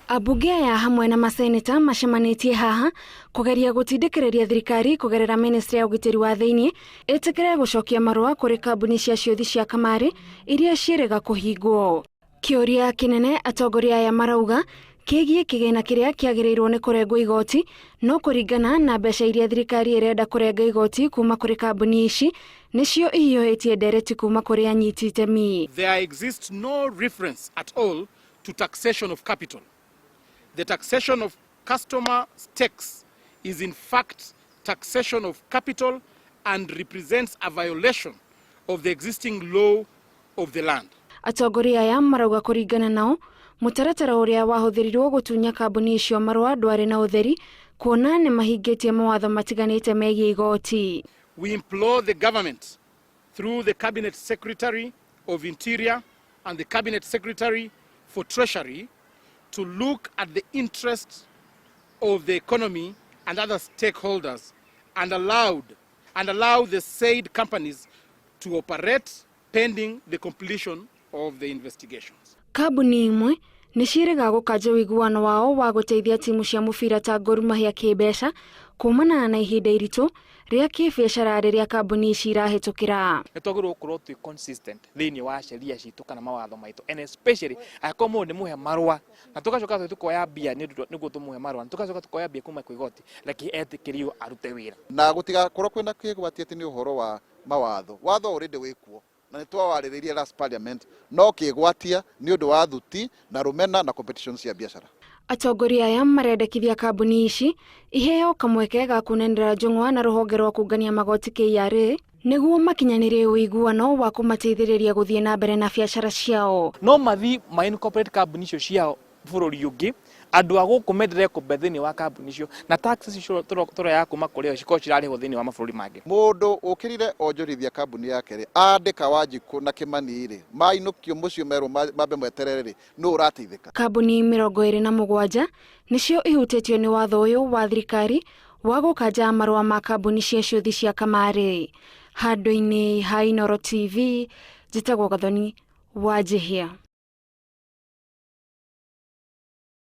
Ambunge aya hamwe na maseneta macemanĩtie haha kũgeria gũtindĩkĩrĩria thirikari kũgerera ministry ya ũgitĩri wa thĩinĩ ĩtĩkĩre gũcokia marũa kũrĩ kambuni cia ciũthi cia kamarĩ iria ciĩrĩga kũhingwo. Kĩũria kĩnene atongoria aya marauga kĩgiĩ kĩgĩna kĩrĩa kĩagĩrĩirwo nĩ kũrengwo igoti, no kũringana na mbeca iria thirikari ĩrenda kũrenga igoti kuma kũrĩ kambuni ici nĩcio ihiũhĩtie ndereti kuma kũrĩ anyiti itemi. There exists no reference at all to taxation of capital. The taxation of customer stakes is in fact taxation of capital and represents a violation of the existing law of the land. Atongoria aya marauga kũringana nao mũtaratara ũrĩa wahũthĩrirwo gũtunya kambuni icio marũa ndwarĩ na ũtheri kuona nĩ mahingĩtie mawatho matiganĩte megiĩ igoti. We implore the government through the Cabinet Secretary of Interior and the Cabinet Secretary for Treasury to look at the interest of the economy and other stakeholders and allow the said companies to operate pending the completion of the investigations. Kambuni imwe nĩ ciĩrĩga gũkanja ũiguano wao wa gũteithia timu cia mũbira ta Gor Mahia kĩmbeca kumana na ihinda iritũ rĩa kĩbiacara rĩrĩa kambuni ici irahĩtũkĩra. Nĩ twagĩrĩirwo gũkorwo twĩ consistent thĩinĩ wa sheria citũ kana mawatho maitũ, and especially angĩkorwo mũndũ nĩ mũhe marũa na tũgacoka tũthiĩ tũkoya mbia nĩguo tũmũhe marũa, na tũgacoka tũkoya mbia kuma kwĩ igoti, reke etĩkĩrio arute wĩra. Na gũtigakorwo kwĩna kĩgwati atĩ nĩ ũhoro wa mawatho. Watho already wĩkuo na nĩ twawarĩrĩirie last parliament, no kĩgwatia nĩ ũndũ wa thuti na rũmena na competition cia biacara. Atongoria aya marendekithia kambuni ici iheo kamweke ga kunenera njũng'wa na rũhonge rwa kũngania magoti KRA nĩguo makinyanĩrie ũiguano wa kũmateithĩrĩria gũthiĩ na mbere na biacara ciao. No mathi ma incorporate kambuni icio ciao bũrũri ũngĩ, andũ a gũkũ mendelee kũmbe thĩinĩ wa kambuni icio, na tax icio tũroya kuma kũrĩ o cikorwo cirarĩhwo thĩinĩ wa mabũrũri mangĩ. Mũndũ ũkĩrire onjorithia kambuni yake rĩ, andĩka Wanjikũ na Kĩmani rĩ, mainũkio mũciĩ merwo mambe meterere rĩ, nũ ũrateithĩka? Kambuni 27 nĩcio ihutĩtio nĩ watho ũyũ wa thirikari wa gũkanja marũa ma kambuni cia ciũthi cia kamarĩ. Handũ-inĩ ha Inooro TV, njĩtagwo Gathoni Wanjihia.